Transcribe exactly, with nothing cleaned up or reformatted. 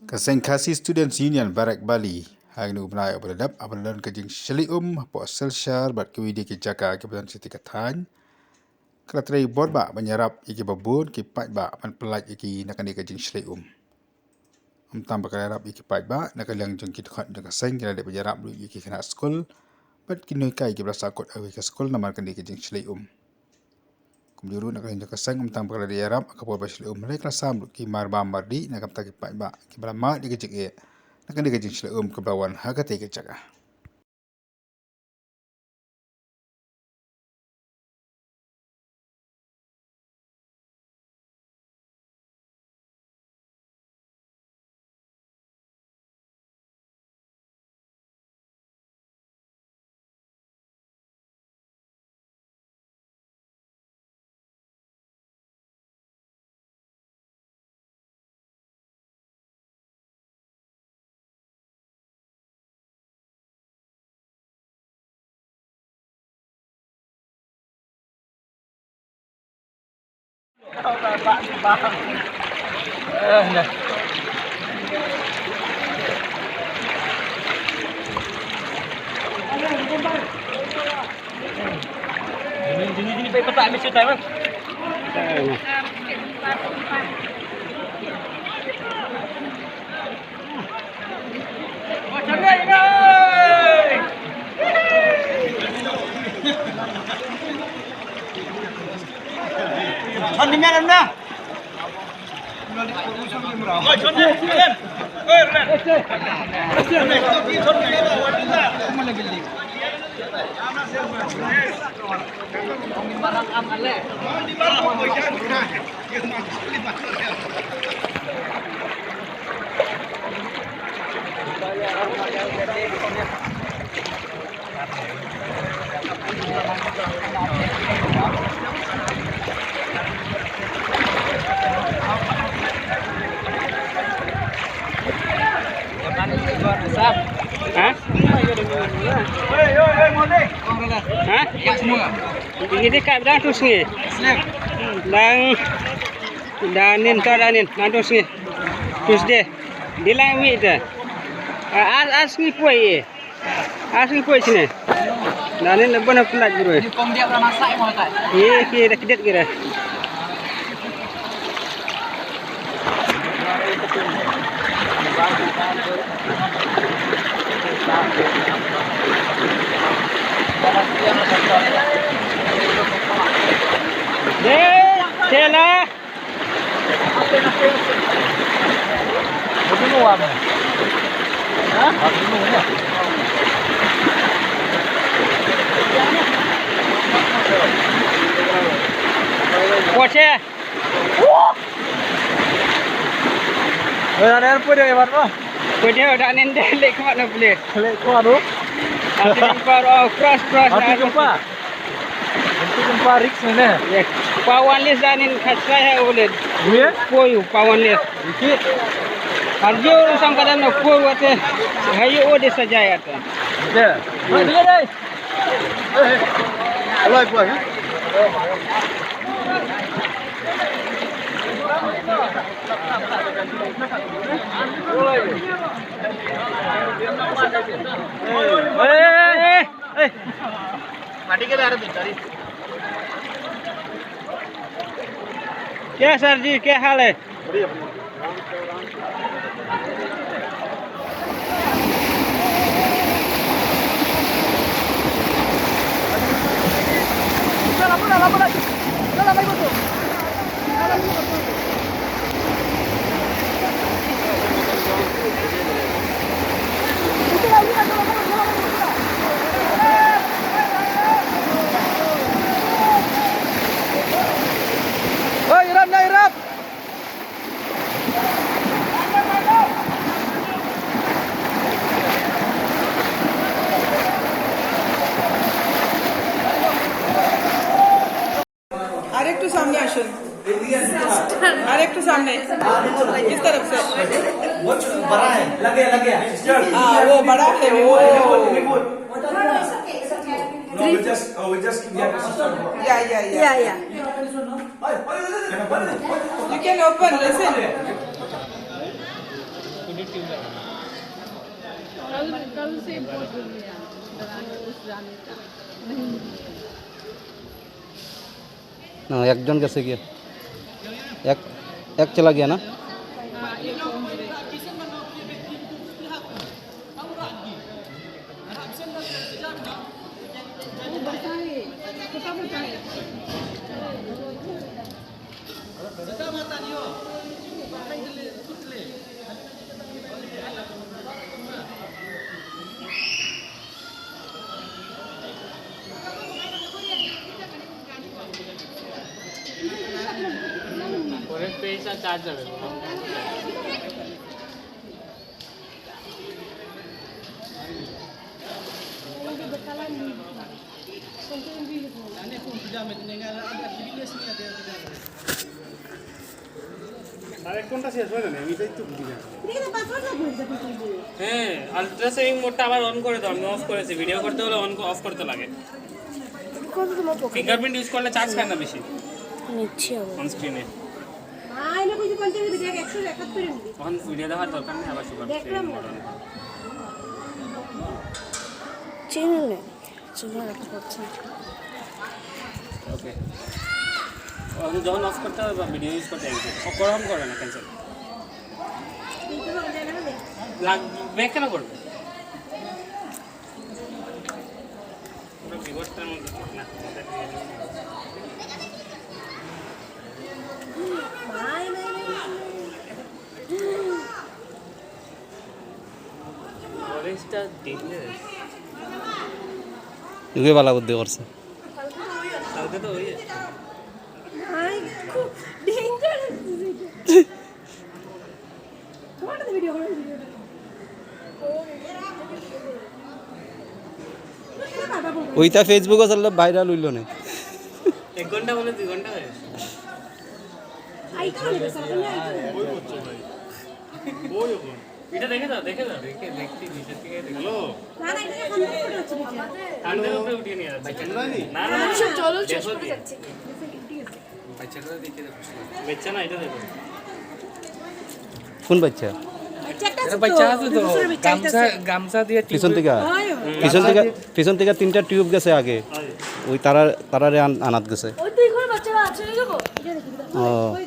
Ka seng Khasi Students Union Barak Bali ha kane u bnai uba la dep, haba la don ka jingshlei um hapoh Silchar bad kiwei de ki jaka kiba don shatei ka thaiñ, ka la trei bor bah ban ïarap ïa kiba bun ki paidbah ban pyllait ïa ki na kane ka jingshlei um. Ym tang ba ka la ïarap ïa ki paidbah, na ka liang jong ki dkhot jong ka seng ki la dep ban ïarap ruh ïa ki khynnah skul bad ki nonghikai kiba la sahkut ha kawei ka skul namar kane ka jingshlei um. Kumjuh ruh na ka liang jong ka seng, ym tang ba ka la dep ïarap ha ka por ba shlei um, hynrei ka la sam ruh ki marbam mardih na ka bynta ki paidbah kiba la mad ïa ka jingeh na kane ka jingshlei um kaba la wan ha katei ka jaka. Ha? Ha? Ini dia kat dang tu sngi. Dang, dang nin, tu dang nin, dang tu sngi. Tuesday. Di lang wi tu. Ar, ar sngi poi. Ar sngi poi sini. Dang nin, lebih nak pelat bro. Ye, ki dah kedet kira. Deh, Stella. Watch it. Oi, ada apa dia, Iwan, bah? Apa dia, dah ni dah lek kuat nak beli. Lek kuat tu? Aku nampak, oh, cross, cross. Aku nampak. Untuk nampak Rick sana. Ya. Pawan les dah ni kat saya boleh. Ya? Poi, pawan les. Dikit. Arjo sang kadang nak poi, kata. Hayo, oh, dia saja ya, tu. Ya. Oi, dia dah. Alai puan, eh? क्या सर जी, क्या हाल है? Oi, irap na, irap. আরেকটু সামনে আসুন। আরেকটু সামনে। इस तरफ से। वो बड़ा है। लगे, लगे। हाँ, वो बड़ा है, वो। No, we just, oh, we just, yeah, yeah, yeah. You can open, listen. कल, कल से बहुत जरूरी है, उस जाने का। नहीं। না, একজন গেছে গিয়া। এক, এক চলা গিয়া না? আর এক ঘন্টা শেষ হয় না, আমি তাই তো বুঝি না। হ্যাঁ, আলট্রাসোনিক মোডটা আবার অন করে দাও, আমি অফ করেছি। ভিডিও করতে হলে অন, অফ করতে লাগে। ফিঙ্গারপ্রিন্ট ইউজ করলে চার্জ খায় না বেশি। নিচ্ছি আমি। অন স্ক্রিনে। অন ভিডিও দেখার দরকার নেই, আবার সুপার স্ক্রিন মোড অন। চিনি নেই। চিনি রাখতে পারছি না। ওকে। ও, যখন অফ করতে হবে বা ভিডিও ইউজ করতে একদম। ও, করা হবে, করবে না, ক্যান্সেল। লাগবে কেন করবে? পুরো ভিউয়ার্সটার মধ্যে না। অরেঞ্জটা ডেঞ্জারাস। এগুলো ভালো বুদ্ধি করছে। কালকে তো ওই আছে। ভাই, খুব ডেঞ্জারাস। তোমার তো ভিডিও করে ভিডিও। ওইটা ফেসবুকে ছাড়লে ভাইরাল হইল না। এক ঘন্টা বলে দুই ঘন্টা হয়ে গেছে। আইটা হয়ে গেছে, এখন আইটা হয়ে গেছে। ওই হচ্ছে ভাই। ওই ওখানে। এটা দেখে দাও, দেখে দাও। দেখে, দেখছি, নিচের দিকে দেখে। হ্যালো। না, না, এটা হান্ড্রেড ফুট হচ্ছে নিচে। হান্ড্রেড উপরে উঠিয়ে নিয়ে যাচ্ছে। না, না, না। চলো, শেষ দেখো করে কি? যাচ্ছি। বাচ্চাটা দেখে দেখো। বাচ্চা না, এটা দেখো। কোন বাচ্চা? বাচ্চা একটা আছে তো, দুই বছরের বাচ্চা একটা গামছা, আছে। গামছা দিয়ে পিছন থেকে, হয়। পিছন থেকে, পিছন থেকে তিনটা টিউব গেছে আগে। হয়। ওই তারা, তারারে আন-, আনাত গেছে। ওই দুই ঘর বাচ্চারা আছে, ওই দেখো। এটা দেখো, এটা দেখো। ও। ওই